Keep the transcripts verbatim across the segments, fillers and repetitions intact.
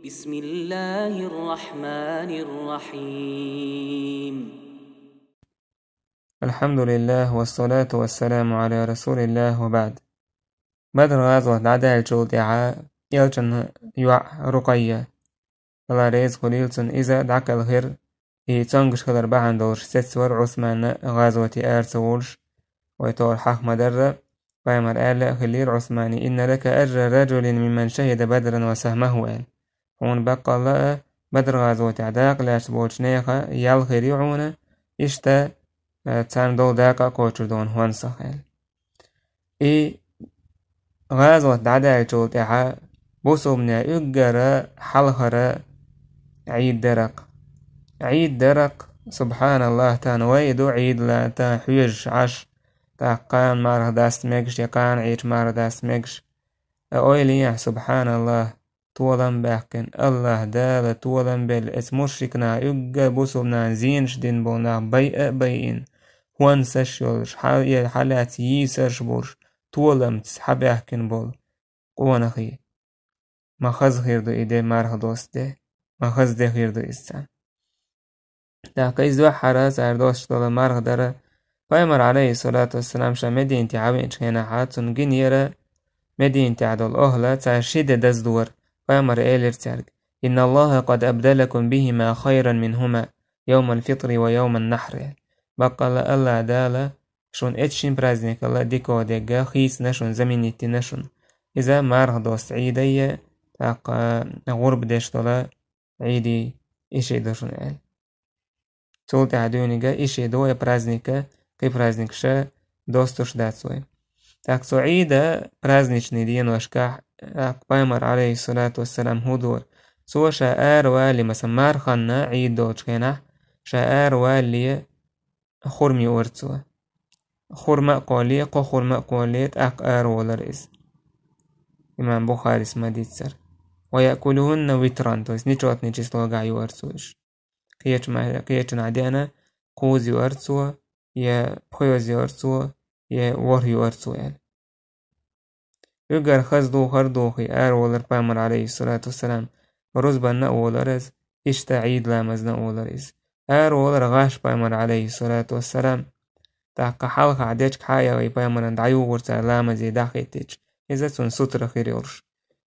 بسم الله الرحمن الرحيم. الحمد لله والصلاة والسلام على رسول الله وبعد. Бадр гӀазот дӀадаьллачул тӀаьхьа Элчан йоӀ Рукъайя, Дала реза хуьлийла цунна, иза дӀакхелхира, и цомгаш хилар бахьана долуш сецвара Ӏусманна гӀазоте ара ца волуш, вай тохара хьаха ма-дарра, пайхамара аьлла а хиллера Ӏусмане: «إن لك أجر رجل ممن شهد بدرا وسهمه», – аьлла. Хьуна баккъалла а Бадр гӀазотехь дакъа лаьцна болчу нехан ял хир ю хьуна, иштта, а, царна долу дакъа а кхочур ду хьуна хӀонсах, аьлла. И гӀазот дӀадаьллачул тӀаьхьа бусалбанийн уггара хьалхара Ӏийд дара-кх. Ӏийд дара-кх, субхьаналлахӀ, тахана вай а ду Ӏийд лаьтта хьоьжуш Ӏаш, тӀаккха кхана марха даста мегаш я кхана Ӏийча марха даста мегаш. Ткъа ойла е, субхьаналлахӀ, толам баьккхина, АллахӀ Дала толам белла, эцу мушрикнаха уггар бусалбанийн зенаш дина болу нах байа а байина, хӀонсаш йолуш, хьал-, е хьалаьцна йийсарш болуш, толамца хьабаьхкина болу къонахий. Ма хаза хир ду и де, марха доста де, ма хаза де хир ду иза царна. ТӀаккха иза дуьххьара цара достуш долу марха дара. Пайхамар, Ӏалайхиссалату вассалам, ша Мединате хьавеанчу хенахьа, цунна гинера Мединатехь долу охӀла, цара ши де даздора. Пайхамара элира цаьрга: «إن الله قد أبدلكم بهما خيرا منهما يوم الفطر ويوم النحر». Баккъалла АллахӀ Дала шуна эцу шина праздникалла дика дерг хийцина шуна, заменить дина шуна. Иза марха доста Ӏийдай, тӀаккха гӀурба деш долу Ӏийдий и ши ду шуна, аьлла. Цул тӀаьхьа дуьйна и ши ду вай праздника, кхин праздникаш достуш дац вай. ТӀаккха цу Ӏийда праздничный деношкахь, тӀаккха пайхамар, Ӏалайхиссалату вассалам, хӀун дора? Цо ша ара валале, масала, марханна Ӏийд долчу хенахь, ша ара валале, хурма юара цо. Хурма а кхолле, кхо хурма а кхолле, тӀаккха ара волара иза. Имам Бухарис ма-дийццара. «ويأكلهن وترا», то есть нечётный числогахь юара цо уьш. Кхечу ма-, кхечунахь деана, кхузза юара цо, я пхоьазза юара цо, я ворхӀ юара цо, аьлла. Уггар хаза духар духий, ара волара пайхамар, Ӏалайхиссалату вассалам, рузбанна а волара иза, иштта Ӏийд ламазна а волара иза. Ара волара гӀаш пайхамар, Ӏалайхиссалату вассалам. ТӀаккха хьалха дечка хьа а яхий, пайхамарна дӀаюгӀура цара ламазе дӀахӀиттича, иза цунна сутара хир йолуш.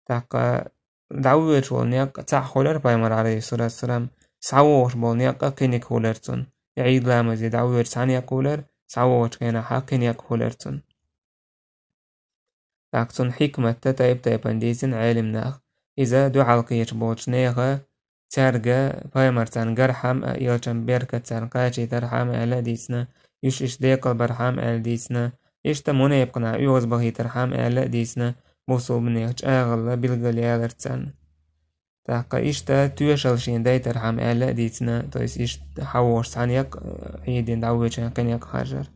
ТӀаккха дӀавоьдуш волу некъ цхьаъ хуьлура пайхамар, Ӏалайхиссалату вассалам, схьавогӀуш болу некъ кхиниг хуьлура цунна. И Ӏийд ламазе дӀавоьдуш цхьа некъ хуьлура, схьавогӀучу хенахь кхин некъ хуьлура цунна. ТӀаккха цунна хьикмат тайп-тайпана дийцина Ӏелим наха. Иза дуьхьал кхечу болчу нехан, цаьрга пайхамар царна гархьама а, элчан беркат царна кхачийтархьама аьлла а дийцина, уьш иштта декъал бархьама аьлла дийцина, иштта мунепакъ наха оьгӀазбахийтархьама аьлла а дийцина, бусалбанех чӀагӀалла билгал ялар царна. ТӀаккха иштта тоьшалла шена дайтархьама аьлла а дийцина, то есть иштта хьавогӀуш цхьа некъ, Ӏийдина дӀавоьдучу хенахь кхин некъ харжар.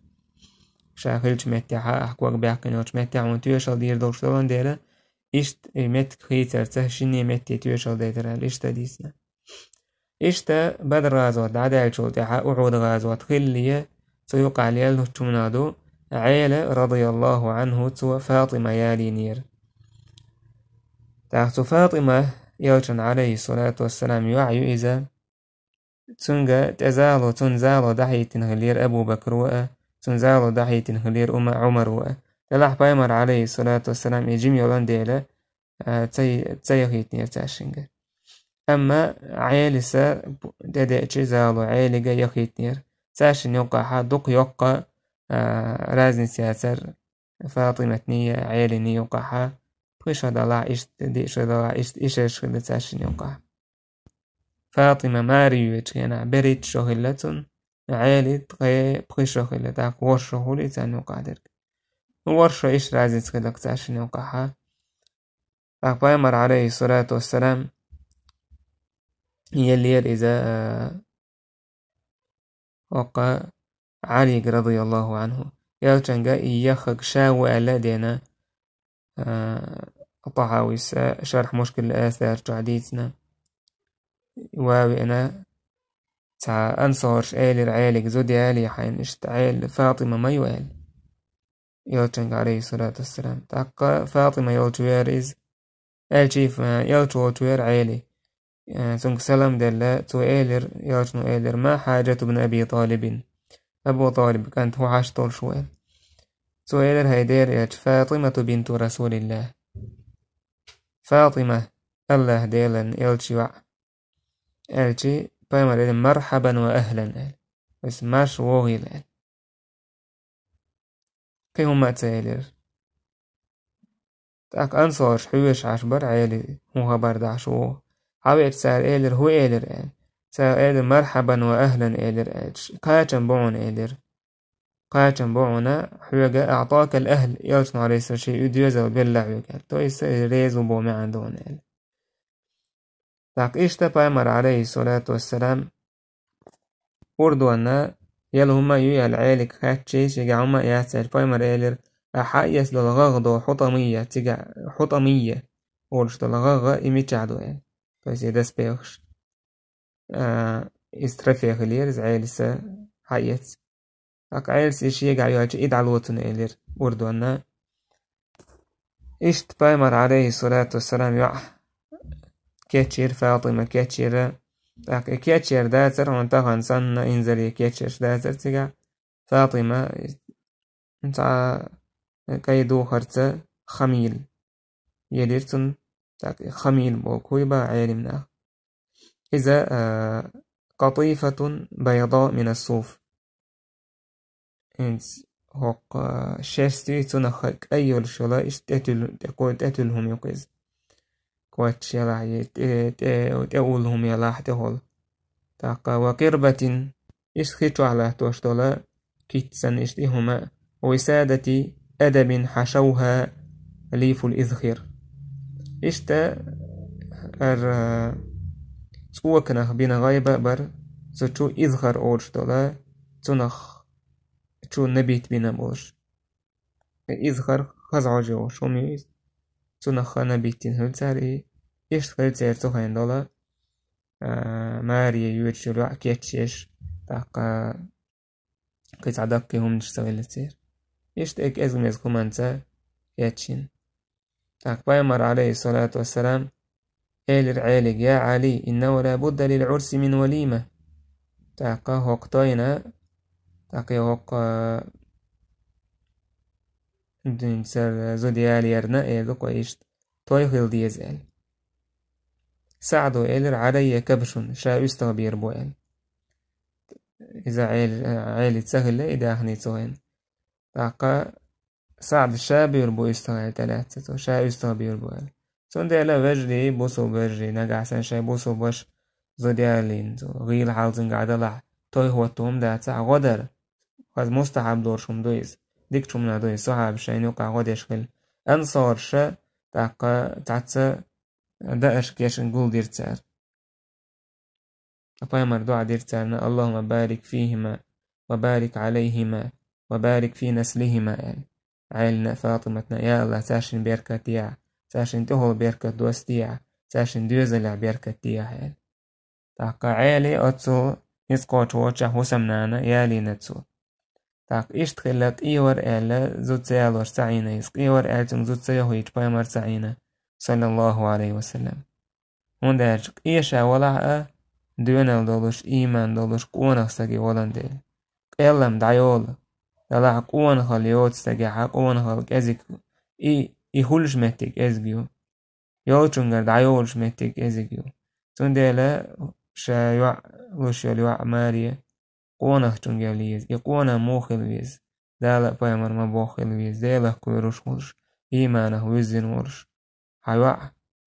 Ша хиллачу меттехьа, ахь ког баьккхина йолчу меттехь хьуна тоьшалла дийр долуш долан дела, иштта и меттиг хийцарца шинне метте тоьшалла дайтар аьлла иштта дийцина. Иштта Бадр гӀазот дӀадаьллачул тӀаьхьа Ухьуд гӀазот хиллале, цу юкъахь леллачу хӀуманах ду, Ӏела, радияллаху Ӏанху, цо Фатима ялийнера. ТӀаккха цу Фатима, элчан, Ӏалайхиссалату вассалам, йоӀ ю иза. Цуьнга тӀе зало, цунна зало дӀахӀиттина хиллера Абу Бакро а, цунна зало дӀахӀиттина хиллера Ума-, Ӏумаро а. Делахь пайхамар, Ӏалайхиссалату вассалам, и жима йолан дела, а, ца, ца яхийтинера цаьршинга. Амма Ӏелиса тӀедеачи зало Ӏелига яхийтинера. Цаьршинна юккъахьа дукха йоккха, а, разница яцара Фатиматний я Ӏелиний юккъахьа. Пхи шо далахь иштта, диъ шо далахь иштта, и шераш хилла цаьршинна юккъахьа. Фатима маре йоьдучу хенахь берхӀитта шо хилла цунна, Ӏели ткъе пхи шо хилла, тӀаккха ворхӀ шо хуьлу и царна юккъахь дерг. ВорхӀ шо иштта разница хилла цаьршинна юккъахьа. ТӀаккха пайхамар, Ӏалайхиссалату вассалам, еллера иза, а, хӀокху Ӏалига, радияллаху Ӏанху. Элчанга и яххаг ша ву аьлла а дена, а, Тахьавис Шархь Мушкиль Асар чохь дийцина. Ва веана, цхьа ансорш элира Ӏелига: «Зуда ялий хьайна, иштта Ӏела Фатима ма ю», – аьлла. Элчанга, Ӏалайхиссалату вассалам. ТӀаккха Фатима йолчу веара иза. Аьлча, а, элча волчу веара Ӏели. э, цунга салам делла, цо элира, элчано элира: «Ма хьаджату бни Аби ТӀалибин». Абу ТӀалиб кӀант хӀун хьашт долуш ву аьлла. Цо элира: «ХӀай дера элча, Фатимату бинту Расулиллах». Фатима, Аллах Делан элча йоӀ. Аьлча, пайхамар элира: «Мархьабан ва ахлан», аьлла. Ас марш вогӀийла аьлла. Кхин хӀумма а ца элира. ТӀаккха ансарш хьоьжуш Ӏаш бара Ӏели, хӀун хабар дахьаш ву. Хьавеача цара элира: «ХӀун элира?» аьлла. Цара элира: «Мархьабан ва ахлан», элира аьлча. «Кхачам бу хьуна», элира. «Кхачам бу хьуна, хьоьга, аӀтакал ахл», элчано, алейхиссалам, шен и доьзал белла хьоьга аьлла. То есть, реза ву боху маьӀна ду хьуна аьлла. ТӀаккха иштта пайхамар, алейхиссалату вассалам, Урдонна яла хӀума ю аьлла Ӏелига хаьттича, шегахь хӀума а яц аьлла, пайхамар элира: «Ахьа а эца долу гӀагӀ до, хьутӀамийя, цига хьутӀамийя олуш долу гӀагӀ, и мичахь ду?» аьлла. То есть и доспехаш. А, иза трофей хилира, иза Ӏелиса хьаэца. ТӀаккха Ӏелис и шегахь йоьлча, и дӀало цунна элира Урдонна. Иштта пайхамар, алейхиссалату вассалам, йоӀ кечйира, Фатима кечйира. ТӀаккха и кечъяр дацара, хьуна тахана санна инзаре кечъяр дацара цигахь. Фатима цхьа кӀайн духарца хамийла елира цунна. ТӀаккха и хамийла боху куй бан Ӏелим наха. Иза, а, «къатифатун байда мина суф». ХӀинца хӀокху шерстий цунах кӀай йолуш йола, иштта тӀетуьллу, тӀе-, тӀетуьллу хӀума ю-кх иза. Коч ялахь, е тӀе-, тӀе-, тӀеуллу хӀума ялахь тӀехула. ТӀаккха «ва къирбатин», иштта хи чохь латтош долу кица санна иштта и хӀума, «висадати адабин хьашавха лифул изхир». Иштта хӀара цӀоканах бина гӀайба а бара, цу чу изхар олуш долу, цунах чу набит бина болуш. Изхар хаза хьожа йолуш хӀума ю иза. Цунах набит йина хилла цара и. Иштта хилла церан цу хенахь долу, а, маре йоьдуш йолу йоӀ кечъеш, тӀаккха кхин цхьа даккхий хӀуманаш ца хилла церан. Иштта и кӀезиг-мезиг хӀуманца кечйина. ТӀаккха пайхамар, алейхиссалату вассалам, элира Ӏелига: «Я Ӏали, иннаху ла будда лил Ӏурси мин валима». ТӀаккха хӀокху тойна, тӀаккха хӀокху, а, дуьйна цара зуда ялаярна, эр ду-кх вай иштта, той хила деза аьлла. СаӀдо элира: «Ӏалайя кабшун», ша уьстагӀ бийр бу аьлла. Иза Ӏели-, Ӏели ца хилла и даьхни цу хенахь. ТӀаккха СаӀда ша буьйр бу уьстагӀ аьлла тӀелаьцна цо, ша уьстагӀ буьйр бу аьлла. Цундела вежарий, бусулба вежарий, нагахь санна шайн бусулба ваша зуда ялийна, цо гӀийла хьал цуьнгахь далахь, той хӀотто хӀума дацахь, гӀо дара. Хаза мустахьаб долуш хӀума ду иза. Дикачу хӀуманах ду иза, сахьабаш шайна юкъахь гӀо деш хилла. Ансарша, тӀаккха цхьацца даарш кешна гулдира цара. Пайхамар дуӀа дира царна: «Аллахумма барик фихима, ва барик Ӏалайхима, ва барик фи наслихима», аьлла. Ӏелина, Фатиматна: «Я Аллах, цаьршинна беркат дехьа, цаьршинна тӀехула беркат доссадехьа, цаьршинна доьзалехь беркат дехьа», аьлла. ТӀаккха Ӏели оццул ницкъ кхочуш воцчохь хӀусамнана ялийна цо. ТӀаккха иштта хилла, къе вара аьлла, зуда ца ялош ца Ӏийна иза. Къе вара аьлла, цуьнга зуда ца йохийча, пайхамар ца Ӏийна, саллаллаху Ӏалайхи ва саллам. ХӀунда аьлча къе ша валахь а, доьналла долуш, ийман долуш, къонах стаге валан дела. Къеллам дӀайолу, делахь къонахалла йоцу стагехь, къонахалла кӀезиг, и, и хуьлуш меттиг кӀезиг ю. Йолчуьнгара дӀайолуш меттиг кӀезиг ю. Цундела ша йоӀ луш йолу йоӀ маре къонахчуьнга яла еза, и къонах муха хила веза? Дала а пайхамар ма боххийла веза, Делах кхоьруш волуш, ийманах вуьззина волуш, хьан йоӀ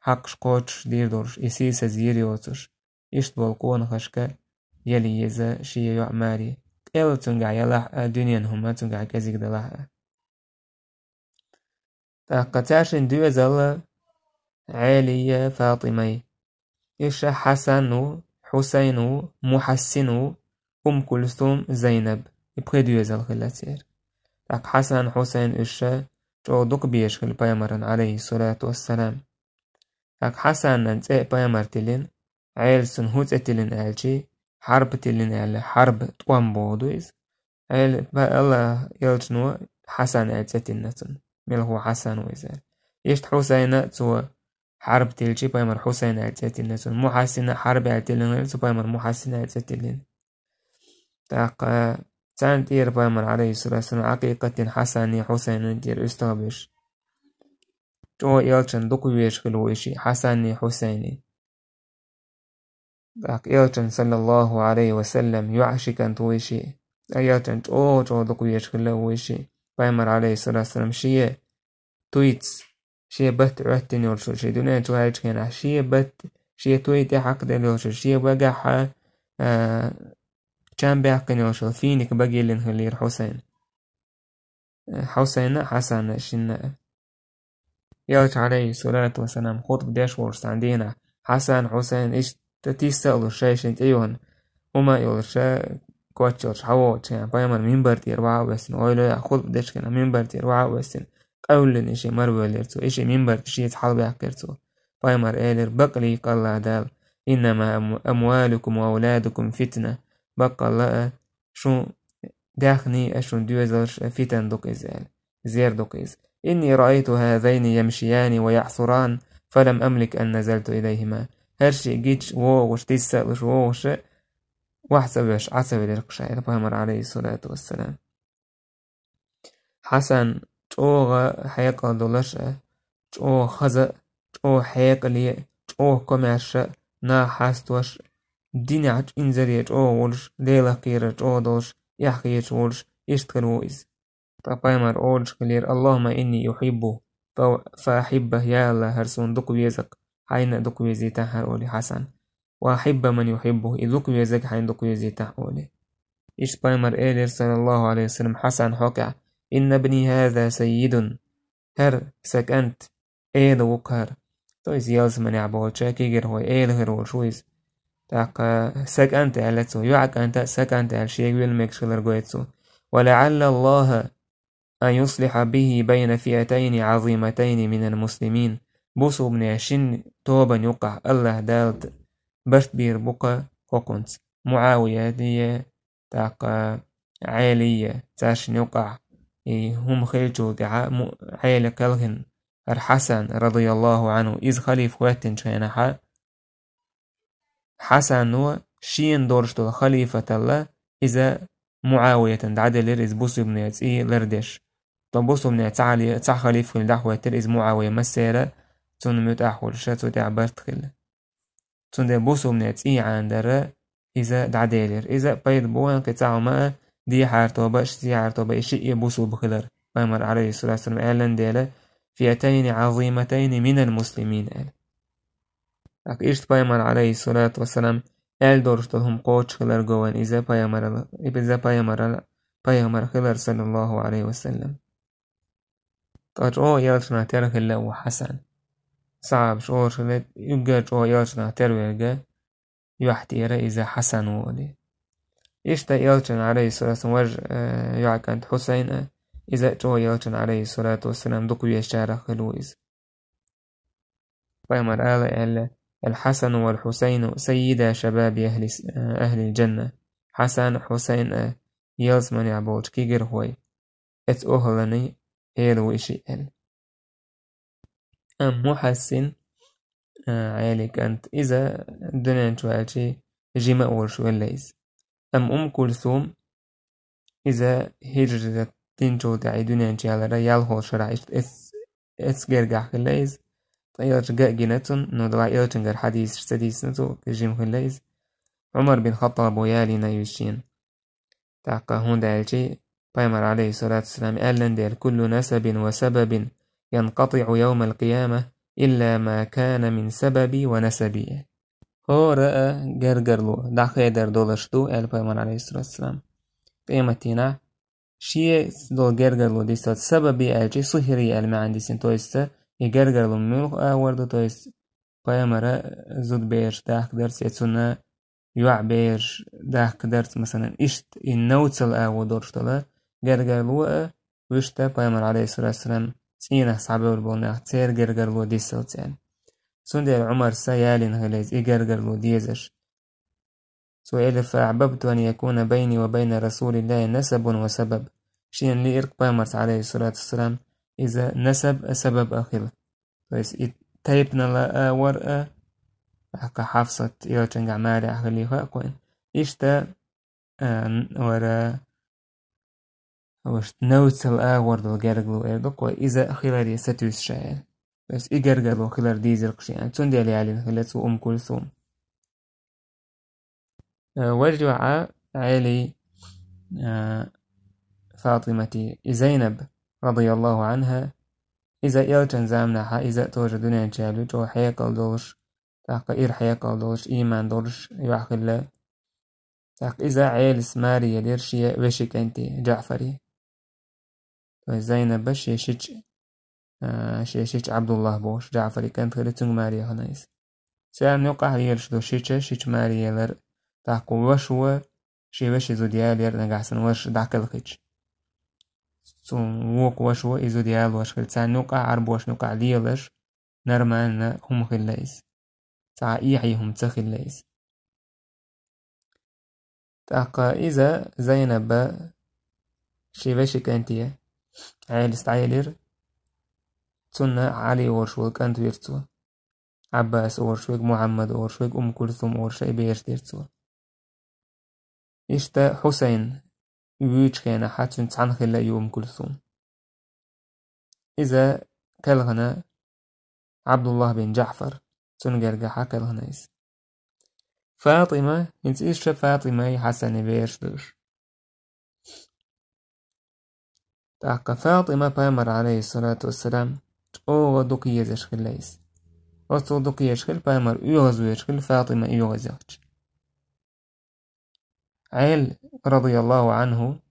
хьакъаш кхочуш дийр долуш, и сийсаз йийр йоцуш, иштта болу къонахашка яла еза шен йоӀ маре. Къелла цуьнгахь ялахь а, дуьненан хӀума цуьнгахь кӀезиг далахь а. ТӀаккха цаьршинна доьзал Ӏелия, Фатимай. Иша Хьасан ву, Хьусайн ву, Мухьассин ву, Умм Кульсум, Зайнаб. И пхи доьзал хилла церан. ТӀаккха Хьасан, Хьусайн уьш чӀогӀа дукха безаш хилла пайхамаран, алейхиссалату вассалам. ТӀаккха Хьасанан цӀе пайхамар тиллина, Ӏелас цунна хӀун цӀе тиллина аьлчи, Хьарб тиллина аьлла, Хьарб тӀом боху ду иза. Ӏел-, па-, Аллах элчано Хьасан аьлла цӀе тиллина цунна. Мелхо Хьасан ву иза аьлла. Иштта Хьусайна цо Хьарб тиллча пайхамар Хьусайн аьлла цӀе тиллина цунна. Мухьассина а Хьарб аьлла тиллина хилар цо, пайхамар Мухьассин аьлла цӀе тиллина. ТӀаккха царна тӀера пайхамар, Ӏалайхиссалату вассалам, Ӏакъикъат дина Хьасанни Хьусайнни тӀера уьстагӀ беш. ЧӀогӀа элчанна дукха везаш хилла ву и шиъ, Хьасанни Хьусайнни. ТӀаккха элчанна, саллаллаху Ӏалайхи ва саллам, йоӀ ши кӀант ву и шиъ. Ткъа элчанна чӀогӀа-чӀогӀа дукха везаш хилла ву и шиъ. Пайхамар, Ӏалайхиссалату вассалам, шен туйца, шен батта Ӏоьттина йолуш, шен дуьнен чу ваьллачу хенахь, шен батта, шен туй тӀе хьакхаделла йолуш, шен багахь а, а, чам баьккхина йолуш, финик бага йиллина хиллера Хьусайн. Хьусайна а, Хьасанна а, шинна а. Элча, Ӏалайхиссалату вассалам, хутба деш волуш цхьана дийнахь, Хьасан, Хьусайн иштта тисса а луш, шайшинна тӀе юхана, хӀума а йолуш, коч йолуш хьавогӀучу хенахь, пайхамар минбар тӀера ваха а воьссина, ойла а, хутба дечу хенахь, минбар тӀера ваха а воьссина, къевллина и шиъ марвоьллера цо, и шиъ минбар тӀе шеца хьалабаьккхира цо. Пайхамар элира: «Бакъ лийкъа Аллах Дала, иннама ам-, амвалукум ва авладукум фитна». Баккъалла а, шун даьхний а, шун доьзалш а фитан ду-кх иза аьлла. Зер ду-кх иза. «Инни раайту хазайни ямшияни ва яъсуран, фалам амлик ан назалту илайхима». ХӀара шиъ гича вогӀуш, тисса а луш вогӀуш, ваха ца веш, Ӏа ца велира-кх ша, аьлла пайхамар, Ӏалайхиссалату вассалам. Хьасан чӀогӀа хьекъал долуш а, чӀогӀа хаза а, чӀогӀа хьекъале а, чӀогӀа комаьрша а, наха хьастош а, динехь инзаре чӀогӀа волуш, Делах кхерар чӀогӀа долуш, эхь хеташ волуш, иштта хир ву иза. Ткъа пайхамар олуш хилира: «Аллахумма инни ухиббу, фа, фа ахибба, я Аллах, хӀара суна дукха веза-кх, хьайна а дукха везийтахь хӀара», олий Хьасан. «Ва ахибба ман юхиббу, и дукха везаг хьайна дукха везийтахь», олий. Иштта пайхамар элира, саллаллаху Ӏалайхи ва саллам, Хьасан хьокъехь: «Инна бни хаза саййидун». ХӀара сан кӀант эла ву-кх хӀара. То есть ялсаманехь болча кегирхой эла хир волуш ву иза. ТӀаккха сан кӀант аьлла цо, йоӀа кӀанта а сан кӀант аьлла, шега вилла мегаш хилар гойту цо. «Ва лаӀалла Аллаха ан юслиха бихи байна фиатайни Ӏазиматайни минал муслимин». Бусулбанийн шин тобанна юкъахь Аллах Дала барт бийр бу-кха хӀокхунца, Муавияте, тӀаккха Ӏелие, царшинна юкъахь и хӀума хиллачул тӀаьхьа му-, Ӏела кхелхина хӀара Хьасан, радияллаху Ӏанху, иза халифа хӀоьттинчу хенахьа, Хьасано шена долуш долу халифаталла иза Муавиятан дӀаделира, иза бусулбанийн цӀий лардеш. Ткъа бусулбанийн цхьа хали-, цхьа халифа хилла дӀахӀоьттира иза Муавия массеран а, цунна муьтӀахь хуьлуш, цу тӀехь барт хилла. Цундела бусулбанийн цӀий Ӏанадарра иза дӀаделира. Иза пайда бу вайн кхин цхьа хӀума а, дехьара тоба а, ши-, сехьара тоба а, и шиъ а бусулба хилар. Пайхамар, Ӏалайхиссалату вассалам, аьллан дела: «Фиатайни Ӏазиматайни минал муслимин», аьлла. ТӀаккха иштта пайхамар, Ӏалайхиссалату вассалам, аьлла долуш долу хӀума кхочуш хилар го вайн иза пайхамарал, иза пайхамарал, пайхамар хилар, саллаллаху Ӏалайхи ва саллам. Ткъа чӀогӀа элчанах тера хилла а ву Хьасан. Сахьабаш олуш хилла, уггар чӀогӀа элчанах тера верг а, юьхь тӀера иза Хьасан ву олий. Иштта элчан, Ӏалайхиссалату вассалам, важа, э, йоӀа кӀант Хьусайн а, иза а чӀогӀа элчан, Ӏалайхиссалату вассалам, дукха везачарах хилла ву иза. Пайхамар ала аьлла: «Ал-Хьасану вал-Хьусайну саййида шабаби ахли с-, э, ахлил джанна». Хьасан а, Хьусайн а ялсаманехь болчу кегирхой, оцу охӀланийн эла ву и шиъ аьлла. Амма Мухьассин, а, Ӏелин кӀант, иза дуьнен чу ваьлча жима а волуш велла иза. Амма Умму Кульсум, иза хӀижрат динчул тӀаьхьа и дуьнен чу ялара ялхолгӀачу шарахь, иштта эц-, эццу гергахь хилла иза. Ткъа элча ган а гина цунна, но дала элчангара хьадисаш ца дийцина цо, жима хилла иза. Ӏумар бин Хаттабо ялийна иза шена. ТӀаккха, хӀунда аьлча пайхамар, Ӏалайхиссалату вассалам, аьллан дела: «Куллу насабин ва сабабин янкъатиӀу явмал къияма, илла ма кана мин сабаби ва насаби». ХӀора а гергарло дӀахедар долуш ду, аьлла пайхамар, Ӏалайхиссалату вассалам. Къематдийнахь шен долу гергарло дисалц, сабаби аьлча сихьри аьлла маьӀна дисина, то есть и гергарло муьлха агӀор ду, то есть пайхамара зудабераш дахкадарца, я цунна йоӀ бераш дахкадарца, масалан, иштта и навцал агӀо долуш долу гергарло а, вуьшта пайхамар, Ӏалайхиссалату вассалам, цӀийнах схьабевлла болу нах, церан гергарло дисалц аьлла. Цундела Ӏумарс а ялийна хилла иза и гергарло дезаш. Цо элира: «Фа ахьбабту ан якуна байни ва байна Расулиллахи насабун ва сабаб». Шена лиира пайхамарца, Ӏалайхиссалату вассалам, иза насаб а, сабаб а хила. То есть и тайпанал а вар а, тӀаккха Хьафсат элчангахь маре хилла хьакъ вайн. Иштта, а, вара, вуш навцал а вар долу гергарло эр ду-кх вай, иза хиларе сатуьйсуш аьлла. То есть и гергарло хилар дийзира-кх шен аьлла. Цундела ялийна хилла цо Умму Кульсум. Э, важа йоӀ Ӏели, э, ФатӀимати, и Зайнаб, радияллаху анхьа, иза элчан заманахьа, иза тоже дуьнен чу яьлла, чӀогӀа хьекъал долуш, тӀаккха ира хьекъал долуш, ийман долуш йоӀ хилла. ТӀаккха иза Ӏелис маре елира шен вешин кӀанте, ДжаӀфаре. То есть Зайнаба шен шича, а, шен шича Ӏабдуллахь бохуш, ДжаӀфаран кӀант хилла, цуьнга маре яхана иза. Царна юкъахь лелаш ду шича, шича маре елар, тӀаккха ваша, шен вешин зуда ялор нагахь санна ваша дӀакхелхича. Цуьнан вукху ваша и зуда ялош хилла, царна юкъахь, Ӏарбошна юкъахь лелаш, нормально хӀума хилла иза. Цхьа эхье хӀума ца хилла иза. ТӀаккха иза Зайнаба шен вешин кӀанте Ӏелис дӀаелира. Цунна Ӏали олуш волу кӀант вира цо. Ӏаббас олуш верг, Мухьаммад олуш верг, Умму Кульсум олуш шайн бераш дира цо. Иштта Хьусайн вуьйчу хенахьа цуьнца цхьаьна хилла ю Умму Кульсум. Иза кхелхина Ӏабдуллахь бин ДжаӀфар, цуьнан гергахьа кхелхина иза. ФатӀима, хӀинца иза ша ФатӀимай Хьасанай бераш ду уьш. ТӀаккха ФатӀима пайхамар, алейхиссалату вассалам, чӀогӀа дукха езаш хилла иза. Оццул дукха езаш хилла, пайхамар оьгӀазвоьдуш хилла, ФатӀима оьгӀазъяхча. Ӏели, радияллаху анхьу,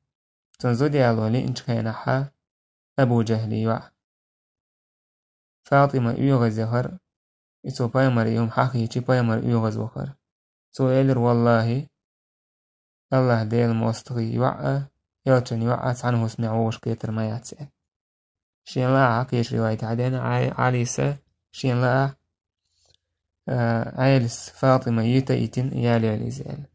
цуьнан зуда яло лиъначу хенахьа Абу Джахьлин йоӀ. ФатӀима оьгӀазвахара, и цо пайхамаре и хӀума хьахийча, пайхамар оьгӀазвахара. Цо элира: «Валлахьи, Аллахь Делан мостагӀий йоӀ а, элчан йоӀ а цхьана хӀусамехь вовшахкхетар ма яц», — аьлла. Шен лаахь, кхечу ривайтехь деана, Ӏа-, Ӏалис, шен лаахь, а, Ӏелис ФатӀима йита а йитина, яло яьлла иза аьлла.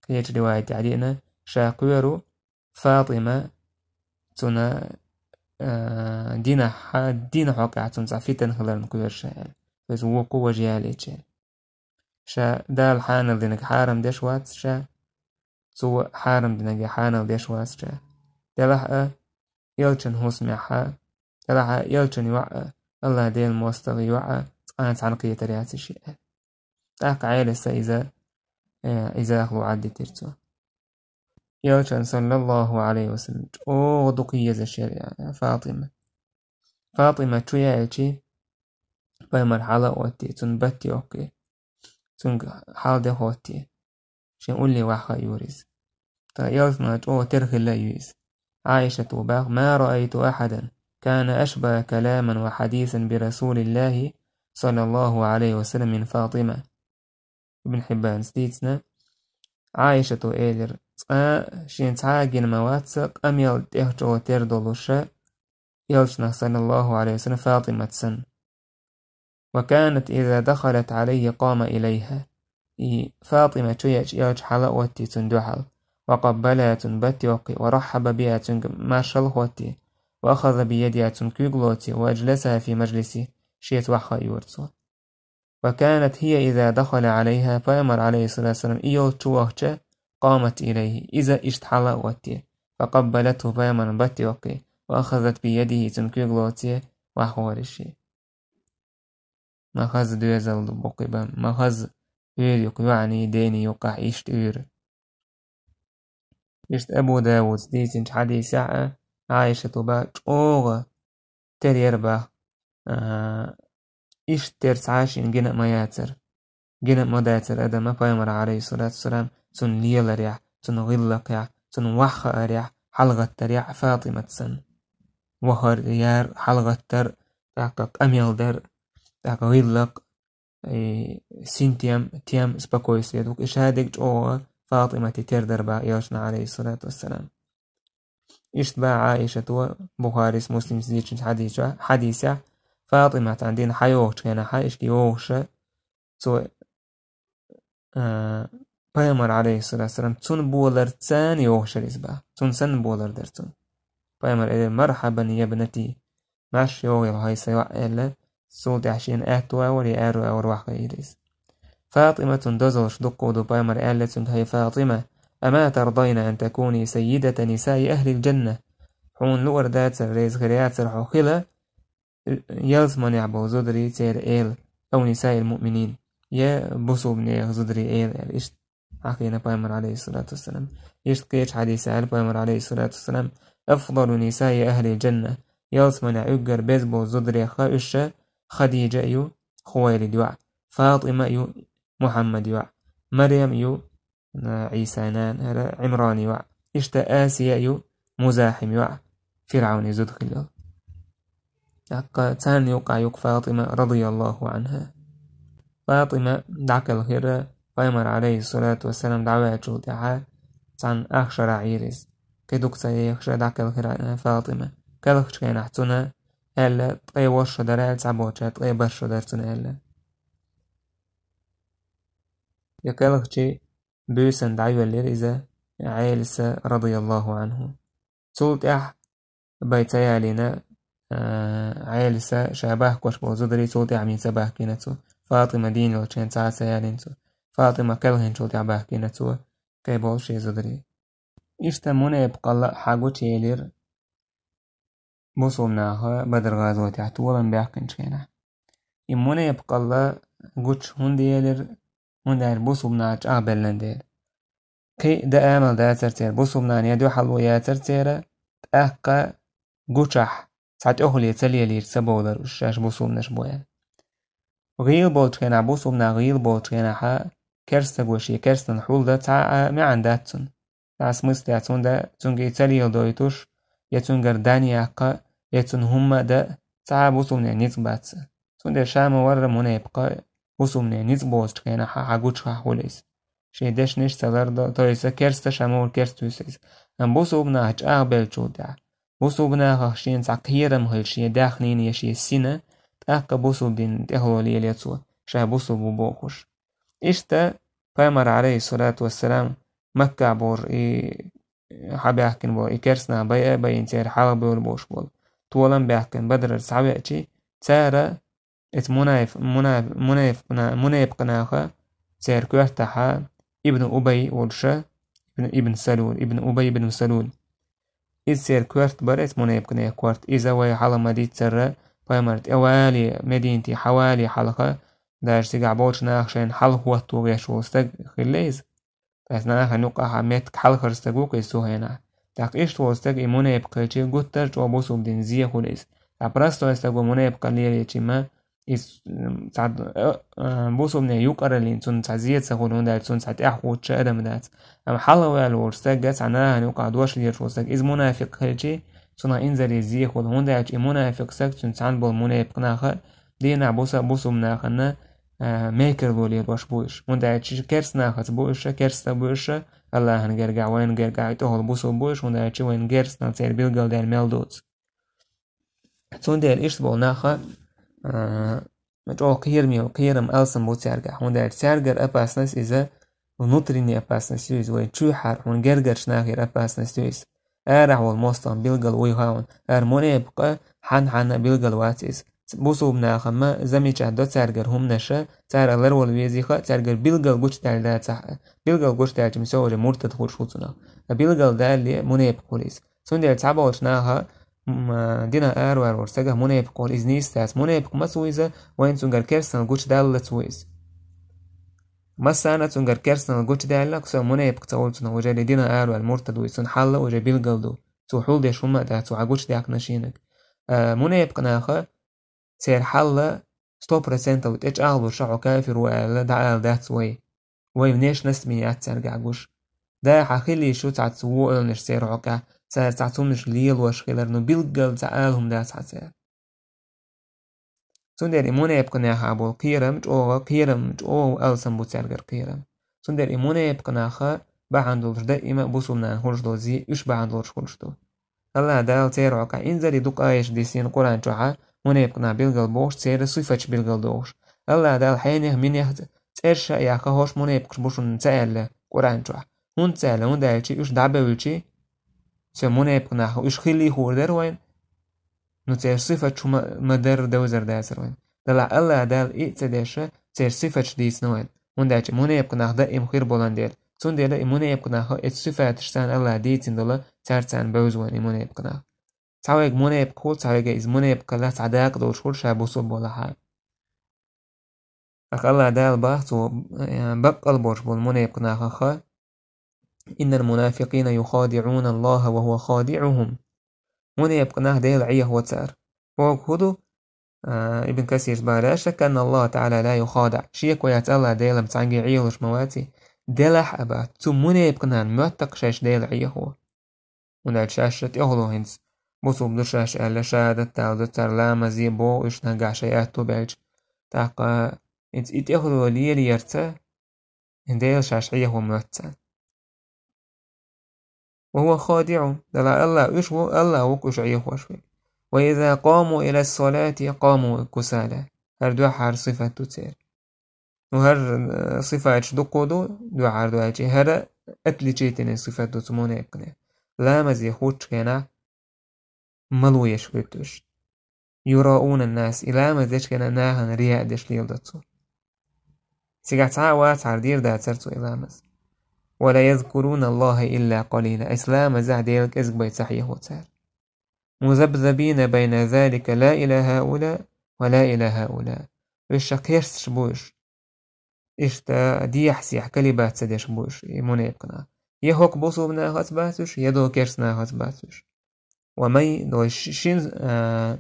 Кхечу ривайтехь деана, ша кхоьру ФатӀима цунна, а, динахь, динан хьокъехь цунна цхьа фитна хиларна кхоьру ша аьлла. Иза вукху важа ялийча аьлла. Ша Дала хьанал динарг хьарам деш вац ша, цо хьарам динарг хьанал деш вац ша. Делахь а, элчан хӀусамехьа, делахь а, элчан йоӀ а, Аллахь Делан мостагӀий йоӀ а, цкъа а цхьаьна кхетар яц и шиъ. ТӀаккха Ӏелиса иза, э, иза ахлу Ӏаддитира цо. Элчан, саллаллаху алейхи ва саллям, чӀогӀа дукха езаш яра ФатӀима. ФатӀима чу яьлчи, пайхамар хьала а оттий, цунна батт йоккхий, цуьнга хьал де хоттий, шен улле ваха а йора иза. Ткъа элчанна чӀогӀа тера хилла а ю иза. Ӏайшата бах: «ما رأيت أحدا كان أشبه كلاما وحديثا برسول الله صلى الله عليه وسلم من فاطمة». Ибн Хьиббанца дийцина, Ӏайшата элира: «Цкъа шен цхьа а гина ма вац сан къамел тӀех чӀогӀа тера долуша, элчанах, саллаллаху алейхи ва саллям, ФатӀимат санна». «وكانت إذا دخلت عليه قام إليها». И ФатӀима чу еача, элча хьала а оттий цунна дуьхьал. «وقبلها», цунна батт йоккхий, «ورحب بها», цуьнга маршалла хоттий, «وأخذ بيدها», цунна куьйга лоций, «وأجلسها في مجلسه», шеца ваха а йора цо. «وكانت هي إذا دخل عليها», пайхамар, алейхиссалату вассалам, и йолчу вахча, «قامت إليه», иза иштта хьала а оттий, «فقبلته», пайхамарна батт йоккхий, «وأخذت بيده», цунна куьйга лоций, ваха а йора ши. Ма хаза доьзал ду бу кхин бан, ма хаза уьйр ю кхин йоӀанний, дайний юккъахь иштта уьйр. Иштта Абу Давуда дийцинчу хьадисехь а, Ӏайшата бах, чӀогӀа тера яра бах, а, иштта тера цхьа а шена гина а ма яцара. Гина а ма дацара адама пайхамар, алейхиссалату вассалам, цунна леларехь, цунна гӀиллакхехь, цунна ваха а хаарехь, хьалагӀаттарехь ФатӀимат санна. Вахар, яр, хьалагӀаттар, тӀаккха къамел дар, тӀаккха гӀиллакх, и, синтем, тем, спокойствие ду-кх, и шадерг чӀогӀа ФатӀимате тера дара бах элчанна, алейхиссалату вассалам. Иштта бах Ӏайшата, Бухарис, Муслимс дийцинчу хьадисехь, хьадисехь, ФатӀимат цхьана дина хьайогӀучу хенахь, иштта йогӀуша, цо, а, пайхамар, алейхиссалату вассалам, цунна боларца йогӀуш яра иза бах. Цунна санна болар дара цунна. Пайхамар элира: «مرحبا يا ابنتي», «Марша йогӀийла, хӀай сан йоӀ», аьлла, цул тӀаьхьа шена аьтту агӀор, я аьрру агӀор вахкийра иза. ФатӀиматун дозаллаш дуккха ду, пайхамара аьлла цуьнга: «هي فاطمة، أما ترضين أن تكوني سيدة نساء أهل الجنة؟ Хьуна луъар дацар, реза хир яцар хьо хила ялсманехь болу зударий церан эла, أو نساء المؤمنين, я бусулбанех зударий эла», аьлла. Иштта хьахийна пайхамара, Ӏалайхиссалату вассалам. Иштта кхечу хьадисехь аьлла пайхамара, Ӏалайхиссалату вассалам: «أفضل نساء أهل الجنة». Ялсманехь уггар беза болу зударех уьш Хадижа а ю, Хувайлид йоӀ, ФатӀима а ю, Мухьаммад йоӀ, Марьям а ю, Ӏийса нана, хӀара Ӏимран йоӀ. Иштта Асия а ю, Музахьим йоӀ, ФирӀавнан зуда хилла. ТӀаккха царна юкъахь ю-кх ФатӀима, радияллаху Ӏанха. ФатӀима дӀакхелхира пайхамар, Ӏалайхиссалату вассалам, дӀаваьллачул тӀаьхьа цхьана ах шарахь Ӏийра иза. Кхин дукха ца ехаш дӀакхелхира ФатӀима. Кхелхачу хенахь цунна аьлла, ткъе ворхӀ шо дара аьлла, цхьаболчара ткъе бархӀ шо дара цунна аьлла. Я кхелхачий буьйсанна дӀайоьллира иза Ӏеласа, радияллаху Ӏанху. Цул тӀаьхьа бай ца ялийна, а, Ӏеласа ша бахкош болу зударий цул тӀаьхьа мин ца бахкийна цо. ФатӀима дийна йолчу хенахь цхьа а ца ялийна цо. ФатӀима кхелхинчул тӀаьхьа бахкийна цо кхин болу шен зударий. Иштта мунепакъалла хьагучуелира бусулбанаха Бадр-гӀазотехь толам баьккхинчу хенахь. И мунепакъалла гучу хӀунда елира, хӀунда аьлча бусулбанаш чӀагӀбеллан дела. Кхин дан амал дацара церан, бусулбанашна я дуьхьало яцара церан, тӀаккха гучахь цхьа тӀехуле ца лелийра ца бовлар уьш шаьш бусулбанаш бу аьлла. ГӀийла болчу хенахь, бусулбанаш гӀийла болчу хенахьа, керстаго шен керстанал хьулдан цхьа а маьӀна дац цунна. Цхьа а смысл яц, хӀунда цуьнга и ца леладойтуш, я цуьнгара дан яккха, я цунна хӀумма а дан, цхьа а бусулбанийн ницкъ бац. Цундела ша ма-варра мунепакъ бусулбанийн ницкъ боцучу хенахь хьан гучахь хуьлу иза. Шен дешнаш ца лардо, то есть керста ша ма-варра керста вуьсу иза. Амма бусулбанаш чӀагӀбеллачул тӀаьхьа, бусулбанах шена цхьа кхерам хилча, шен даьхнина я шен сина, тӀаккха бусулба дин тӀехула лело цо, ша бусулба ву бохуш. Иштта пайхамар, Ӏалайхиссалату вассалам, Маккахь бохуш и хьабаьхкина болу, и керстанаш байа а байина, церан хьалха бевлла болуш болу, толам баьккхина Бадрара схьавеачи, цара, эца мунаф-, мунаф-, мунаф-, мунепакънаха, церан коьртахьа Ибн Убай волуша, Ибн, Ибн Салул, Ибн Убай ибн Салул. Иза церан коьрта бара, эца мунепакънех коьрта. Иза вай хьалха ма-дийццара, пайхамар тӀевале, Мединате хьавале хьалха, даже цигахь болчу наха шайна хьалха хӀотто гӀеш волу стаг хилла иза. Ткъа нахана юкъахьа меттиг хьалхара стаг ву-кх иза цу хенахь. ТӀаккха иштта волу стаг и мунепакъ хилчи, гуттар а чӀогӀа бусулба дин зе хуьлу иза. Ткъа простой стаго мунепакъ лелийчи ма, иза, м, цхьа, а, а, бусулбанийн юкъараллин цунна цхьа зе ца хуьлу, хӀунда аьлча цунна цхьа тӀаьхьахӀуттуш адам дац. Амма хьалхаваьлла волчу стагга, цхьа нахана юкъахь дош лелош волу стаг, иза мунафикъ хилчи, цунах инзаре зе хуьлу, хӀунда аьлча и мунафикъ стаг цуьнца цхьаьна болу мунепакънаха дийнахь буса бусулбанахана, а, мекарло лелош бу уьш. ХӀунда аьлча керстанахаца бу уьш, керста бу уьш, Аллахьан гергахь, вайна гергахь и тӀехула бусулба бу уьш, хӀунда аьлча вайна керстанал церан билгалдаьлла мел доцу. Цундела иштта болу наха, а, чӀогӀа кхераме, кхерам алсам бу цаьргахь, хӀунда аьлча цаьргара опасность иза, внутренняя опасность ю иза, вайн чуьйхьара, хьуна гергарчу нахера опасность ю иза. Арахь волу мостагӀа билггал вуй хаун, ара мунепакъа хьанна-хьанна а билггал вац иза. Бусулба наха ма замечать до цаьргара хӀуманаша, цара ларвала везийха, цаьргара билггал гучудаьлла дацахь а. Билггал гучудаьлча, ма со уже муртад хуьлуш ву цунах. Ткъа билггал далале, мунепакъ хуьлу иза. Цундела цхьаболчу наха, м, а, динан араваьлла волчу стагах мунепакъ волу иза нийса дац. Мунепакъ маца ву иза, вайна цуьнгара керстанал гучудаллалц ву иза. Массарна а цуьнгара керстанал гучудаьлла, кху со мунепакъ ца олу цунах, уже динан араваьлла муртад ву иза, цуьнан хьал а уже билггал ду. Цо хьулдеш хӀумма а дац, цо хьан гучудаьккхина шенаг. А, мунепакъ наха, церан хьал а сто процентов тӀечӀагӀлуш хьо кафир ву аьлла, дӀаала дац вай. Вай внешность мин яц цаьргахь гуш. Да, хьан хила йиш ю цхьацца вон ойланаш церан хьокъехь, цара цхьацца хӀуманаш лелош хилар, ну билггал цхьа ала хӀума дац хьан церан. Цундела и мунепакъ наха болу кхерам чӀогӀа, кхерам чӀогӀа алсам бу цаьргара кхерам. Цундела и мунепакъ наха бахьана долуш даима а бусулба нахана хуьлуш долу зе уьш бахьана долуш хуьлуш ду. Аллах Дала церан хьокъехь инзаре дукха аяташ диссийна Къуръан чохьа, мунепакъ нах билггал бохуш, церан сифаташ билггал дохуш. Аллах Дала хьенех, минех цӀераш а яьхна, хӀорш мунепакъаш бу шуна ца аьлла Къуръан чохь. ХӀунда ца аьлла? ХӀунда аьлча уьш дӀабевлчи, цу мунепакъ нах уьш хилий хуур дара вайна. Ну, церан сифаташ хӀума ма-, ма-дарра девзар дацара вайна. Делахь АллахӀ Дала и а ца деш, церан сифаташ дийцина вайна. ХӀунда аьлча мунепакъ нах даим хир болан дела. Цундела и мунепакъ нах, эцу сифаташ царна АллахӀа дийцина дола, царца царна бевза вайна и мунепакъ нах. Цхьа вайга мунепакъ хуьлу, цхьа вайга иза мунепакъ хилла, цхьа дакъа долуш хуьлу ша бусурба валахьа. Аха АллахӀ Дала бах цо, э, баккъал болуш болу мунепакъ нахах: «Иннал мунафикъина юхадиӀуна Аллаха ва хува хадиӀухум». Мунепакъ нах Дела Ӏехо цара. Боху хӀун ду? А, Ибн Касирс бара: «Ла шакка анна Аллаха таӀала ла юхадаӀ». Шеко яц АллахӀ Делам цхьаьнгге Ӏехалуш ма ваций. Делахь а бац, цу мунепакъ нахана моьттакх шаьш Дела Ӏехо. ХӀунда аьлча шаьш тӀехула хӀинца бусурба ду шаьш аьлла, шахӀадат далла ду цара, ламазе боху уьш нагахь шайн аьтту баьлча. ТӀаккха хӀинца и тӀехула лелаярца, Дела шаьш Ӏехо моьтту царна. «Ва хува хадиӀухум», делахь АллахӀ уьш ву, АллахӀ ву-кх уьш Ӏехош верг. «Ва иза къаму илас-салати къаму кусала». ХӀара дуьххьара сифат ду церан. Ну, хӀара, э, сифаташ дуккха ду, дуьххьара ду аьлча, хӀара отличительный сифат ду цу мунепакъ нахах. Ламазе хӀуттучу хенахь мало еш хӀуьтту уьш. «Юраъуна ан-нас», и ламаз дечу хенахь нахана рияъ деш леладо цо. Цигахь цхьа а вацахьара дийр дацара цо и ламаз. «Ва ла язкуруна Аллаха илла къалила». Айса ламазехь Дела кӀезиг бен ца хьехо цара. «Музабзабина байна залика ла ила хаула ва ла ила хаула». Уьш ша кхерсташ бу уьш. Иштта дехьа-сехьа колебаться деш бу уьш, и мунепакъ нах. Я хӀокху бусурба нахаца бац уьш, я догӀу керста нахаца бац уьш. «Ва ман», дой ши-, шин, а,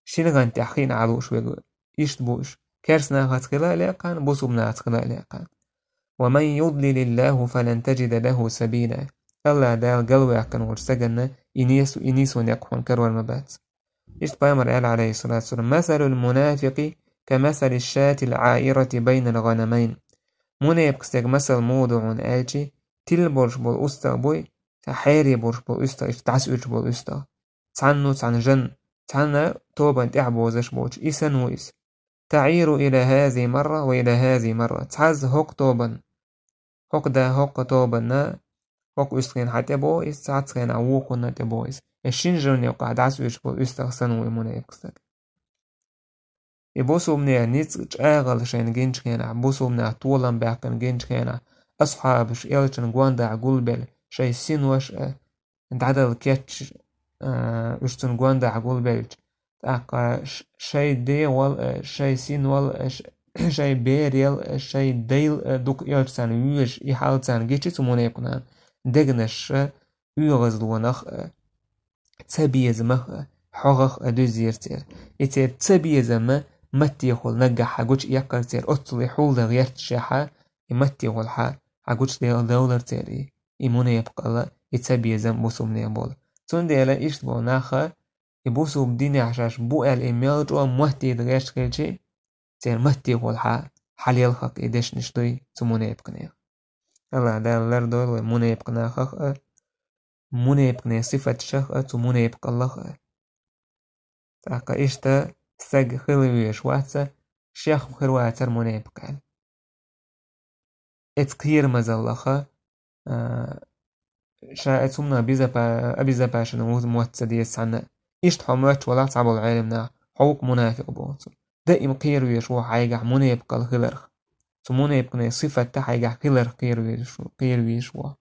шина гӀан тӀехь хиъна Ӏа лууш верг иштта бу уьш. Керста нахаца хила а лаьа кхарна, бусурба нахаца хила а лаьа кхарна. «Ва ман юдлилиллаху фалан таджида лаху сабила». АллахӀ Дала галваьккхина волчу стаганна и несо, и нисо некъ хьуна карор ма бац. Иштта пайхамар аьлла, Ӏалайхиссалату вассалам: «Масалул мунафикъи ка масалиш шатил Ӏаирати байнал гӀанамайн». Мунепакъ стеган масал муха ду хьуна аьлча, тилла болуш болу уьстагӀ буй, цхьа хьере болуш болу уьстагӀ, иштта дӀасауьйтуш болу уьстагӀ. Цхьанна цхьана жан, цхьана тобанна тӀаьхьа бозуш боцуш, и санна ву иза. «ТаӀиру ила хазихи марра ва ила хазихи марра». Цхьазза хӀокху тобанна, хӀокху да, хӀокху тобанна, хӀокху уьстагӀна хьан тӀе боху иза, цхьацца хенахь вукхунна тӀе боху иза. Э, шина жан юкъахь дӀасауьйтуш болу уьстагӀ санна ву и мунепакъ стаг. И бусурбанийн ницкъ, чӀагӀалла шайна гинчу хенахь, бусурбанах толам баьккхина гинчу хенахь, асхьабаш элчан гондахь гулбелла, шайн синош а, дӀадала кечъеш, а, уьш цунна гондахь гулбелча, тӀаккха ш-, шайн дегӀал а, шайн синвал а, ш-, шайн берал а, шайн дайла а дукха элча царна воьжуш, и хьал царна гича цу мунепакъ нахана, дегнаш а, оьгӀазлонах а, цабезамах а, хьогӀах а дуьззийра церан. И церан цабезам маттехула наггахь хьан гучу эккхар церан, оццул и хьулда гӀерташехь, и маттехула хьан, хьан гучу дел-, девлар церан и, и мунепакъалла, и цабезам бусурбанех болу. Цундела иштта болу наха, и бусурба динехь шаьш бу аьлла, и мел чӀогӀа моттийна гӀерташ хилча, церан маттехула хьан, хьан лелхарх и дешнаш дуй цу мунепакънех. АллахӀ Дала лардойла вай мунепакъ нахах а, мунепакънийн сифаташах а, цу мунепакъаллах а. ТӀаккха иштта стаг хила везаш вац, шех хир вацара мунепакъ аьлла. Эцу кхерамазаллаха, а, ша эцу хӀуманах безопа-, обезопасен ву-, мотт ца деза цхьанна. Иштта хьо моьттуш валахь цхьаболу Ӏелам наха, хьо ву-кх мунафикъ боху цо. Даим кхера везаш ву хьайгахь мунепакъалла хиларх. Цу мунепакънийн сифатта хьайгахь хиларх кхера везаш ву, кхера везаш ву.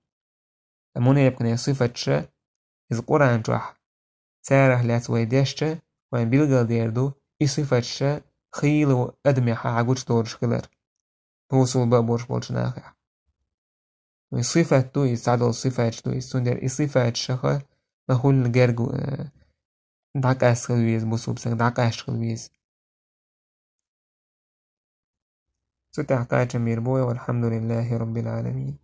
Ткъа мунепакънийн сифаташ, иза Къуръан чохь царах лаьцна вай дешча, вайн билгалдер ду, и сифаташ хийла адамехь хьан гучудолуш хилар. Бусулба а болуш болчу нахехь. И сифат ду, и цхьадолу сифаташ ду, и цундела и сифаташха ма хӀулла герга, э, дӀакъаьста хила веза, бусулба стаг дӀакъаьста хила веза. Цу тӀехь кхачам бийр бу вай, валхьамдулиллахи роббил Ӏаламин.